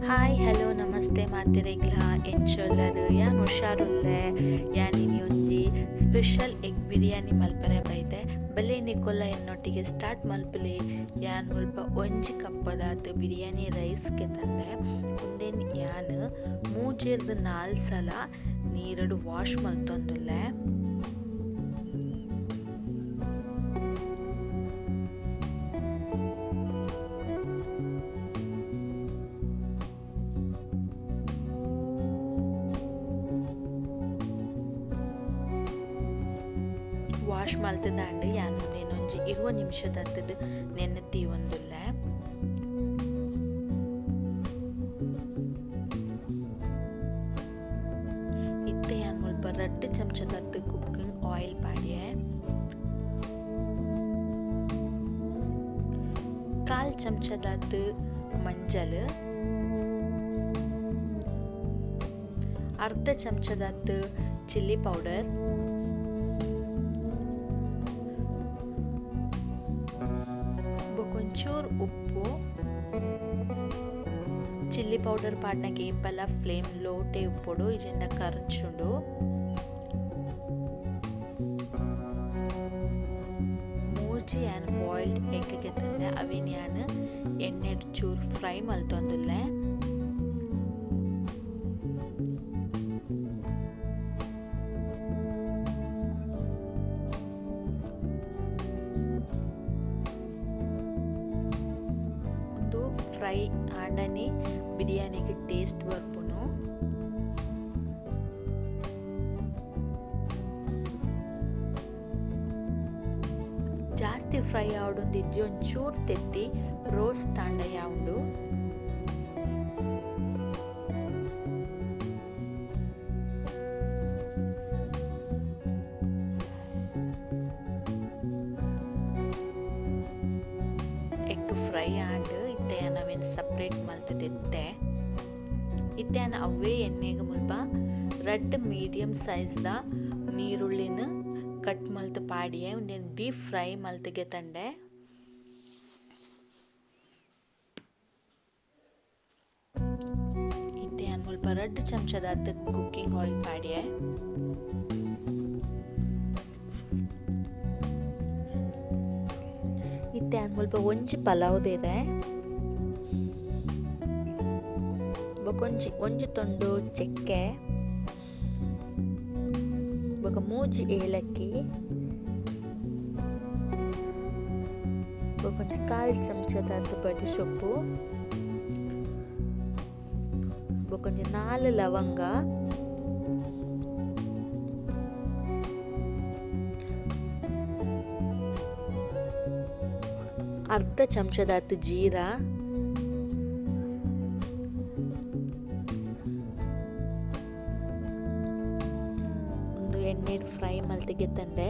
Hi hello namaste ಮಾತೆರೆಗ್ಲಾ ಎಂಚೊಲ್ಲರ್ ಯಾನ್ ಹುಷಾರುಲ್ಲೆ. ಯಾನ್ ಇನಿ ಒಂಜಿ ಸ್ಪೆಷಲ್ ಎಗ್ ಬಿರಿಯಾನಿ ಮಲ್ಪರೆ ಬೈದೆ. ಬಲೆ ನಿಕುಲ್ಲ ಎನ್ನೊಟ್ಟಿಗೆ ಸ್ಟಾರ್ಟ್ ಮಲ್ಪುಲೆ. ಯಾನ್ ಮುಲ್ಪ ಒಂಜಿ ಕಪ್ಪದಾತ್ ಬಿರಿಯಾನಿ ರೈಸ್ ಗೆತಂದೆ. ಉಂದೆನ್ ಯಾನ್ ಮೂಜೆರ್ದ್ ನಾಲ್ ಸಲ ನೀರುಡು ವಾಶ್ ಮಲ್ತೊಂದುಲ್ಲೆ. ವಾಶ್ ಮಲ್ತ್ದಾಂಡ್ ಯಾನ್ ಉಂದೆನ್ ಒಂಜಿ 20 ನಿಮಿಷದತ್ತದ್ ನೆನೆ ದೀವೊಂದುಲ್ಲೆ. ಇತ್ತೆ ಯಾನ್ ಮುಲ್ಪ ರಡ್ಡ್ ಚಮಚದತ್ ಕುಕ್ಕಿಂಗ್ ಆಯಿಲ್ ಪಾಡ್ಯೆ. ಕಾಲ್ ಚಮಚದಾತ್ ಮಂಜಲ್. ಅರ್ಧ ಚಮಚದಾತ್ ಚಿಲ್ಲಿ ಪೌಡರ್. ಬೊಕ ಒಂಚೂರು ಉಪ್ಪು. ಚಿಲ್ಲಿ ಪೌಡರ್ ಪಾಡ್ನಗ ಏಪಲ ಫ್ಲೇಮ್ ಲೋಟೆ ಉಪ್ಪೊಡು ಇಜ್ಜಿಂಡ ಕರ್ಚುಂಡು. ಮೂಜಿ ಯಾನ್ ಬಾಯ್ಲ್ಡ್ ಎಗ್ ಗೆತೊಂದೆ ಅವೆನ್ ಯಾನ್ ಎಣ್ಣೆಡ್ ಚೂರು ಫ್ರೈ ಮಲ್ತೊಂದುಲ್ಲೆ. ಉಂದು ಫ್ರೈ ಆಂಡನೆ ಬಿರಿಯಾನಿಗ್ ಟೇಸ್ಟ್ ಬರ್ಪುಂಡು. ಜಾಸ್ತಿ ಫ್ರೈ ಆವೊಡುಂದಿಜ್ಜಿ ಒಂಚೂರು ತೆತ್ತಿ ರೋಸ್ಟ್ ಆಂಡ ಯಾವುಂಡು. ಎಗ್ ಫ್ರೈ ಆಂಡ್ ಇತ್ತೆ ಯಾನ್ ಅವೆನ್ ಸಪ್ರೇಟ್ ಮಲ್ತ್ ದೆತ್ತೆ. ಇತ್ತೆ ಯಾನ್ ಅವ್ವೇ ಎಣ್ಣೆಗ್ ಮುಲ್ಪ ರಡ್ಡ್ ಮೀಡಿಯಂ ಸೈಜ್ ದ ನೀರುಳ್ಳಿನ್ ಕಟ್ ಮಲ್ತ್ ಪಾಡಿಯೆ. ಉಂದೆನ್ ಡೀಪ್ ಫ್ರೈ ಮಲ್ತ್ ಗೆತಂಡೆ. ಇತ್ತೆ ಯಾನ್ ಮುಲ್ಪ ರಡ್ಡ್ ಚಮಚದಾತ್ ಕುಕ್ಕಿಂಗ್ ಆಯಿಲ್ ಪಾಡಿಯೆ. ಇತ್ತೆ ಯಾನ್ ಮುಲ್ಪ ಒಂಜಿ ಪಲಾವ್ ದೇರೆ. ಬೊಕ ಒಂಜಿ ತುಂಡು ಚಕ್ಕೆ. ಬೊಕ ಮೂಜಿ ಏಲಕ್ಕಿ. ಬೊಕ ಒಂಜಿ ಕಾಲ್ ಚಮಚದಾತ್ ಬಡಿ ಸೊಪ್ಪು. ಬೊಕ ಒಂಜಿ 4 ಲವಂಗ. ಅರ್ಧ ಚಮಚದಾತ್ ಜೀರಾ. ಉಂದು ಎಣ್ಣೆಡ್ ಫ್ರೈ ಮಲ್ತ್ ಗೆತಂಡೆ.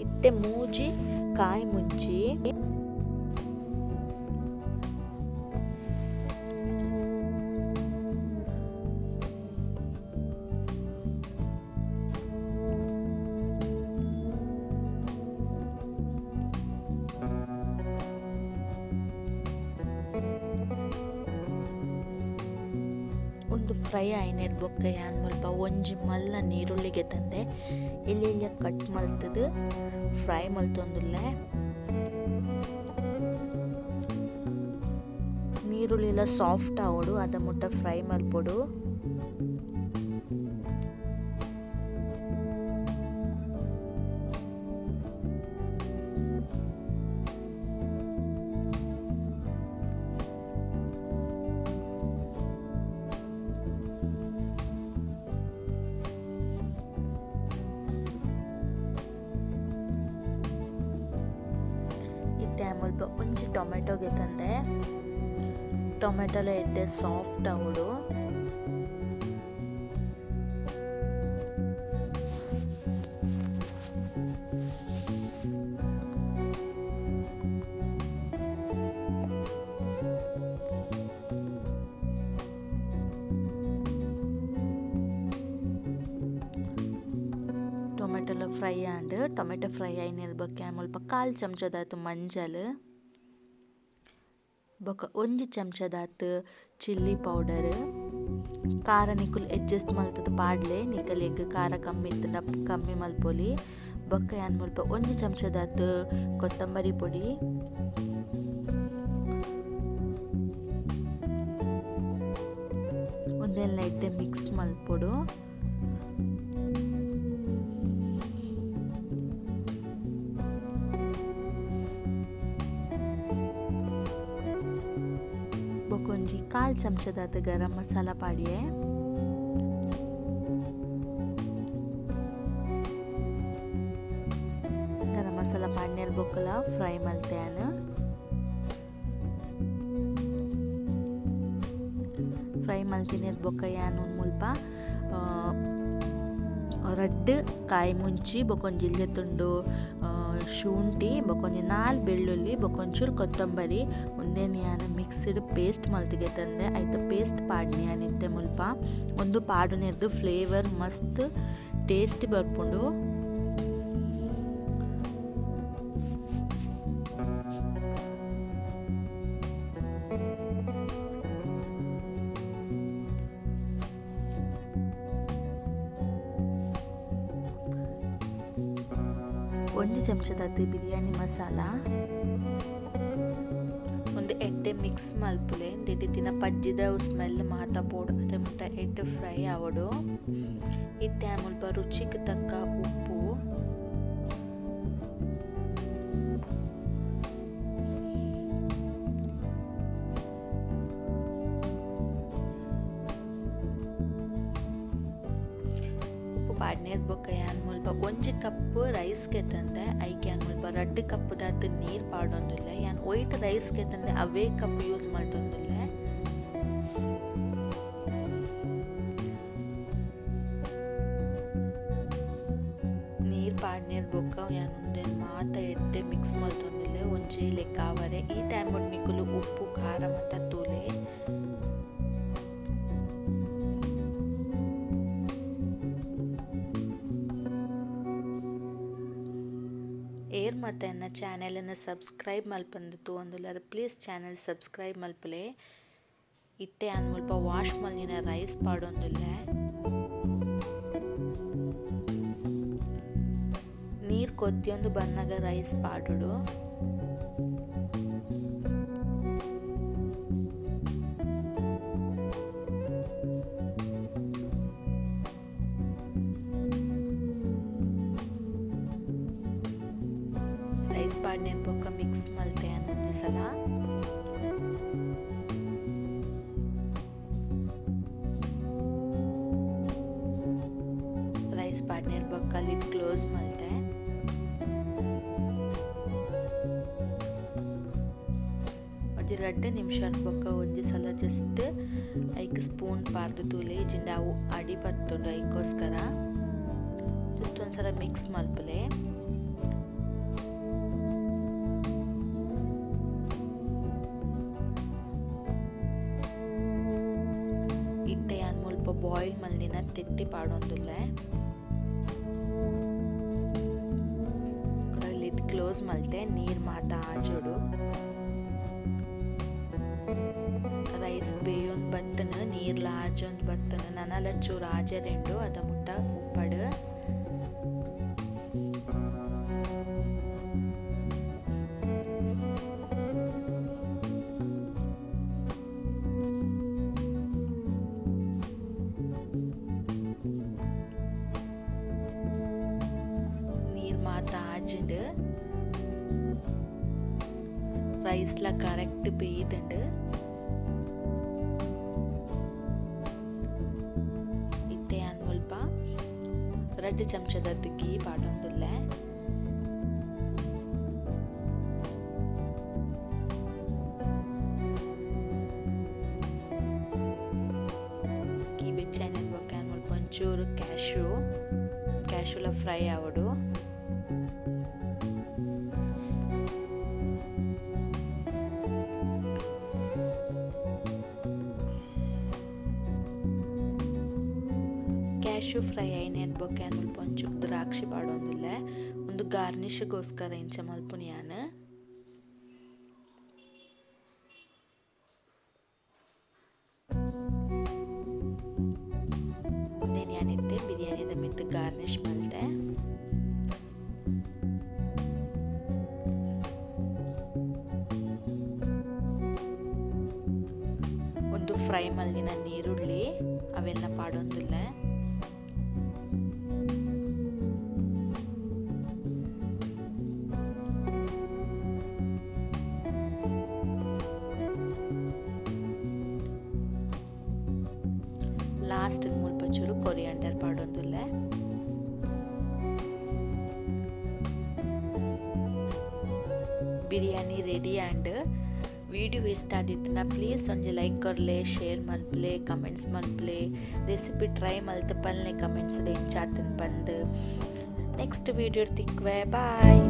ಇತ್ತೆ ಮೂಜಿ ಕಾಯಿ ಮುಂಚಿ. ಉಂದು ಫ್ರೈ ಆಯಿನೆರ್ದ್ ಬೊಕ್ಕ ಯಾನ್ ಮುಲ್ಪ ಒಂಜಿ ಮಲ್ಲ ನೀರುಳ್ಳಿ ಗೆತಂದೆ ಎಲ್ಯ ಎಲ್ಯ ಕಟ್ ಮಲ್ತುದು ಫ್ರೈ ಮಲ್ತೊಂದುಲ್ಲೆ. ನೀರುಳ್ಳಿಲ ಸಾಫ್ಟ್ ಆವೊಡು ಅದ ಮುಟ್ಟ ಫ್ರೈ ಮಲ್ಪೊಡು. ಇತ್ತೆ ಮುಲ್ಪ ಒಂಜಿ ಟೊಮೆಟೊ ಗೆತಂದೆ. ಟೊಮೆಟೊಲ ಎಡ್ಡೆ ಸಾಫ್ಟ್ ಆವೊಡು. ಟೊಮೆಟೊಲ fry and tomato fry ಆಯಿನೆರ್ದ್ ಬೊಕ್ಕ ಮುಲ್ಪ ಕಾಲ್ ಚಮಚದಾತ್ ಮಂಜಲ್. ಬೊಕ ಒಂಜಿ ಚಮಚದಾತ್ ಚಿಲ್ಲಿ ಪೌಡರ್. ಖಾರ ನಿಕುಲು ಅಡ್ಜಸ್ಟ್ ಮಲ್ತುದು ಪಾಡ್ಲೆ, ನಿಕಲೆಗ್ ಖಾರ ಕಮ್ಮಿ ಇತ್ತುಂಡ ಕಮ್ಮಿ ಮಲ್ಪೊಲಿ. ಬೊಕ ಯಾನ್ ಮುಲ್ಪ ಒಂಜಿ ಚಮಚದಾತ್ ಕೊತ್ತಂಬರಿ ಪೊಡಿ. ಉಂದೆನ್ ಲೈಟ್ ಮಿಕ್ಸ್ ಮಲ್ಪೊಡು. ಬೊಕೊಂಜಿ ಕಾಲ್ ಚಮಚದಾತ್ ಗರಂ ಮಸಾಲ ಪಾಡಿಯೆ. ಗರಂ ಮಸಾಲ ಪಾಡ್ನೆರ್ ಬೊಕ್ಕಲ ಫ್ರೈ ಮಲ್ತೆ ಯಾನ್. ಫ್ರೈ ಮಲ್ತಿನೆರ್ ಬೊಕ್ಕ ಯಾನ್ ಮುಲ್ಪ ರಡ್ಡ್ ಕಾಯಿ ಮುಂಚಿ ಬೊಕೊಂಜಿ ಎಲ್ಯ ತುಂಡು ಶುಂಠಿ ಬೊಕೊಂಜಿ 4 ಬೆಳ್ಳುಳ್ಳಿ ಬೊಕೊಂಚೂರು ಕೊತ್ತಂಬರಿ ಉಂದೆನ್ ಯಾನ್ ಮಿಕ್ಸಿಡ್ ಪೇಸ್ಟ್ ಮಲ್ತ್ ಗೆತಂದೆ ಐತ ಪೇಸ್ಟ್ ಪಾಡ್ನಿ ಯಾನ್ ಇತ್ತೆ ಮುಲ್ಪ. ಉಂದು ಪಾಡುನೆರ್ದ್ ಫ್ಲೇವರ್ ಮಸ್ತ್ ಟೇಸ್ಟ್ ಬರ್ಪುಂಡು. ಒಂಜಿ ಚಮಚದಾತ್ ಬಿರಿಯಾನಿ ಮಸಾಲ. ಉಂದು ಎಡ್ಡೆ ಮಿಕ್ಸ್ ಮಲ್ಪುಲೆ. ಉಂದೆಟ್ ಪಜ್ಜಿದ ಸ್ಮೆಲ್ ಮಾತ ಪೋಡು ಅತೆ ಮುಟ್ಟ ಎಡ್ಡೆ ಫ್ರೈ ಆವೊಡು. ಇತ್ತೆ ಯಾನ್ ಮುಲ್ಪ ರುಚಿಗ್ ತಕ್ಕ ಉಪ್ಪು. ಉಪ್ಪು ಪಾಡ್ನೆರ್ದ್ ಬೊಕ್ಕ ಯಾನ್ ಮುಲ್ಪ ಒಂಜಿ ಕಪ್ ರೈಸ್ ಗೆತಂದೆ ಐಕ್ ಯಾನ್ ಮುಲ್ಪ 2 ಕಪ್ ದಾತ್ ನೀರ್ ಪಾಡೊಂದುಲ್ಲೆ. ಯಾನ್ ವೈಟ್ ರೈಸ್ ಗೆತಂದೆ ಅವೇ ಕಪ್ ಯೂಸ್ ಮಲ್ತೊಂದುಲ್ಲೆ. ನೀರ್ ಪಾಡ್ನೆರ್ದ್ ಬೊಕ್ಕ ಯಾನ್ ಉಂದೆನ್ ಮಾತ ಎಡ್ಡೆ ಮಿಕ್ಸ್ ಮಲ್ತೊಂದುಲ್ಲೆ ಒಂಜಿ ಲೆಕ್ಕ ಆವರೆ. ಈ ಟೈಮ್ ಡ್ ನಿಕುಲು ಉಪ್ಪು ಖಾರ ಮಾತ ತೂಲೆ. ಏರ್ ಮಾತ ಎನ್ನ ಚಾನೆಲ್ ನ್ ಸಬ್ಸ್ಕ್ರೈಬ್ ಮಲ್ಪಂದ್ ತೂವೊಂದುಲ್ಲೆರ್ ಪ್ಲೀಸ್ ಚಾನೆಲ್ ಸಬ್ಸ್ಕ್ರೈಬ್ ಮಲ್ಪುಲೆ. ಇತ್ತೆ ಯಾನ್ ಮುಲ್ಪ ವಾಶ್ ಮಲ್ದಿನ ರೈಸ್ ಪಾಡೊಂದುಲ್ಲೆ. ನೀರ್ ಕೊದ್ಯೊಂದು ಬನ್ನಗ ರೈಸ್ ಪಾಡೊಡು. ರೈಸ್ ಪಾಡ್ನೆನ್ ಬೊಕ್ಕ ಮಿಕ್ಸ್ ಮಲ್ತೆ ಯಾನ್ ಒಂಜಿ ಸಲ. ರೈಸ್ ಪಾಡ್ನೆರ್ ಬೊಕ್ಕ ಲಿಡ್ ಕ್ಲೋಸ್ ಮಲ್ತೆ. ಒಂಜಿ 2 ನಿಮಿಷ ಬೊಕ್ಕ ಒಂಜಿ ಸಲ ಜಸ್ಟ್ ಐಕ್ ಸ್ಪೂನ್ ಪಾಡ್ದ್ ತೂಲೆ ಇಜ್ಜಿಂಡ ಅವು ಅಡಿ ಪತ್ತುಂಡು ಐಕೋಸ್ಕರ ಜಸ್ಟ್ ಒಂದ್ಸಲ ಮಿಕ್ಸ್ ಮಲ್ಪುಲೆ. ಇತ್ತೆ ಯಾನ್ ಮುಲ್ಪ ಬಾಯ್ಲ್ ಮಲ್ದಿನ ತೆತ್ತಿ ಪಾಡೊಂದುಲ್ಲೆ. ಲಿಡ್ ಕ್ಲೋಸ್ ಮಲ್ತೆ ನೀರ್ ಮಾತ ಆಜೊಡು. ರೈಸ್ ಬೇಯೊಂದು ಬತ್ತುನು ನೀರ್ಲ ಆಜೊಂದು ಬತ್ತುನು ನನಲ ಚೂರು ಆಜೆರೆಂಡು ಅದ ಮುಟ್ಟ ಉಪ್ಪಡು. ನೀರ್ ಮಾತ ಆಜಿಂಡು. ರೈಸ್ ಲ ಕರೆಕ್ಟ್ ಬೇಯ್ದುಂಡು. ಇತ್ತೆ ಯಾನ್ ಮುಲ್ಪ 2 ಚಮಚದಾತ್ ಗೀ ಪಾಡೊಂದುಲ್ಲೆ. ಗೀ ಬೆಚ್ಚ ಬೊಕ್ಕ ಯಾನ್ ಮುಲ್ಪ ಒಂಚೂರು ಕ್ಯಾಶ್ಯೂ ಕ್ಯಾಶ್ಯೂಲ ಫ್ರೈ ಆವೊಡು. ಕ್ಯಾಶ್ಯೂ ಫ್ರೈ ಆಯಿನೆರ್ದ್ ಬೊಕ್ಕ ಯಾನ್ ಮುಲ್ಪ ಒಂಚೂರು ದ್ರಾಕ್ಷಿ ಪಾಡೊಂದುಲ್ಲೆ. ಉಂದು ಗಾರ್ನಿಶ್ ಗೋಸ್ಕರ ಇಂಚ ಮಲ್ಪುನಿ ಯಾನ್. ಉಂದು ಫ್ರೈ ಮಲ್ದಿನ ನೀರುಳ್ಳಿ ಅವೆಲ್ಲ ಪಾಡೊಂದುಲ್ಲೆ. ಲಾಸ್ಟ್ ಮುಲ್ಪ ಚೂರು ಕೊರಿಯಾಂಡರ್ ಪಾಡೊಂದುಲ್ಲೆ. ಬಿರಿಯಾನಿ ರೆಡಿ ಆಂಡ್. ವೀಡಿಯೋ ಇಷ್ಟ ಆದಿತ್ತ್ಂಡ ಪ್ಲೀಸ್ ಒಂಜಿ ಲೈಕ್ ಕೊರ್ಲೆ, ಶೇರ್ ಮಲ್ಪುಲೆ, ಕಮೆಂಟ್ಸ್ ಮಲ್ಪುಲೆ, ರೆಸಿಪಿ ಟ್ರೈ ಮಲ್ತ್ ಪನ್ಲೆ ಕಮೆಂಟ್ಸ್ ಡ್ ಎಂಚ ಆತ್ಂಡ್ ಪಂದ್. ನೆಕ್ಸ್ಟ್ ವೀಡಿಯೋ ತಿಕ್ಕುವೆ, ಬಾಯ್.